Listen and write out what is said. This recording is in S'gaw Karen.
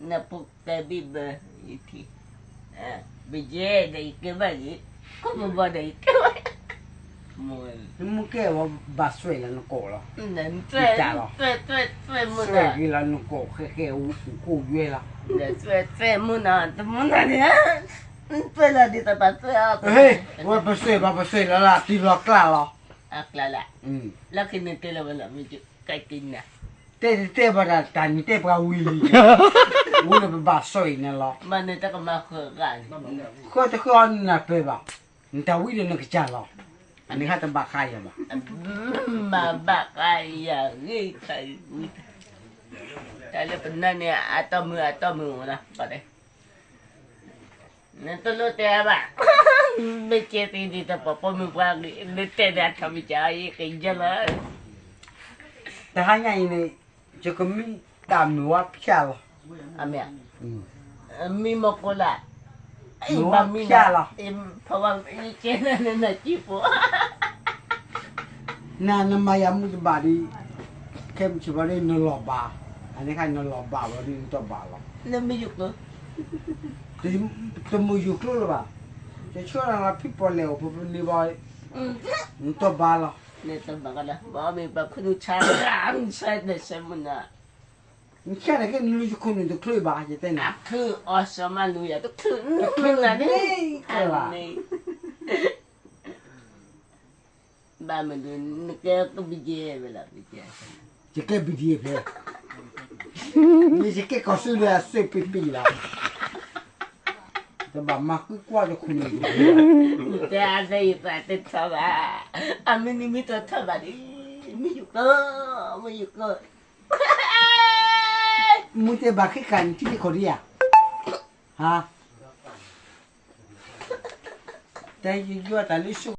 နဖိတဲဘံၣ်ဘၢ ယထံၣ်, ပယဲၢ်ဒီးယကဲဘၣ်ဂ့ၤ, ခိၣ်ပဘီဒီးယကဲဘၣ်, မ့ၢ်ကဲဝဲဘၣ်စွဲလီၤနကိးလီၤ, သွဲၣ်သွဲၣ်မုၢ်နၤ, သွဲၣ်ဂ့ၤလီၤနကိးဃဲဃဲအိၣ်ကိးယွဲလီၤ, သွဲၣ်သွဲၣ်မုၢ်နၤ တမုၢ်နၤန့ၣ်, သွဲၣ်လီၤဒ်သိးပှၤသွဲၣ်အီၤ, ဝဲပသွဲၣ်ဘၣ်ပသွဲၣ်လီၤလၢတံၤလီၤကျါလီၤ, အကျါလၢ, လၢခံန့ၣ်တဲလၢဝဲလီၤ မ့ၢ်ကဲကနၤ တဲတတဲဘၣ်ဒၣ်တၢ်နတဲပှၤဝံၤလံ, ဝံၤလၢပဘၣ်စီၣ်အံၤန့ၣ်လီၤ, ဘၣ်န့ၣ်တၢ်ကမၤဃၢၤဂၤန့ၣ်, ဃၢၤတဃၢၤအီၤနနၢ်ပၢၢ်ဘၣ်, နတၢ်ဝံၤဒီးနကစၢ်လီၤ, အန့ၣ်ဟဲတဘၣ်ဃးယၤဘၣ်, မၤဘၣ်ဃးယၤဂ့ၤ, တၢ်လၢပနၢ်န့ၣ် အတီၢ်မုၢ်အတီၢ်မုၢ်အိၣ်လီၤ, နတလိၣ်တဲဘၣ်, မ့ၢ်ကဲသ့ဒ်သိးပှၤပိာ်မုၣ်ပှၤဂ့ၤ, နတဲဒၣ်ထီၣ်မ့ၢ်ကယကယလီၤ, တဟါညါအံၤန့ၣ်, ယကမံတၢ်မုာ်ဝါဖျါလီၤ, မံမီၢ်ကိလၢ, မုာ်ဝါဖျါလီၤ, ဖဝါကဲနနကံၢ်ဖိ နနမၤယၤမုၢ်တဘၣ်ဒီး, ခဲမုၢ်ဆ့ၣ်ဘၣ်ဒီးနလီၤဘၣ်, အန့ၣ်ခါနလီၤဘၣ်ဘၣ်ဒီးနတဘၣ်လီၤ, တမုာ်ယူၢ်ကျိလၢၤဘၣ်, ယဆှၢနၤလီၤဖံးပီၣ်လဲၣ်အိၣ်ဖဲပန့ၢ်ဘၣ်, နတဘၣ်လီၤ, နတဘၣ်လီၤ, ဘၣ်မ့ၢ်ပှၤခူသူၣ်ဆါ, ဆါ, နဆဲမုၢ်နၤ, နဆဲနကဲနလုၢ်ယခိၣ်နုာ်တချုးဘၣ်, ယတဲနၤ, အီၣ်စီၤမးလူၤယၤတချုး, တချုးနၤန့ၣ်, ဘၣ်မနုၤ, နကဲကဘံယဲဝဲလီၤ, ယကဲဘံဒံဖဲ, မ့ၢ်ယကဲကီၢ်စူလၢအစ့ပံပံလီၤ, တဘၣ်မၤဃုကွၢ်တခိၣ်န့ၣ်, တဲအါတဲယသးတထီၣ်ဘၣ်, အမ့ၢ်နမ့ၢ်တထီၣ်ဘၣ်ဒီး, မ့ၢ်ယူၢ်ကီ, မ့ၢ်ယူၢ်ကီ, မ့ၢ်တဲဘၣ်ဃ့ကၤနထံၣ်လံခီၣ်ဒံဧါ, ဟါ, တဲယယွၤတၢ်လၢ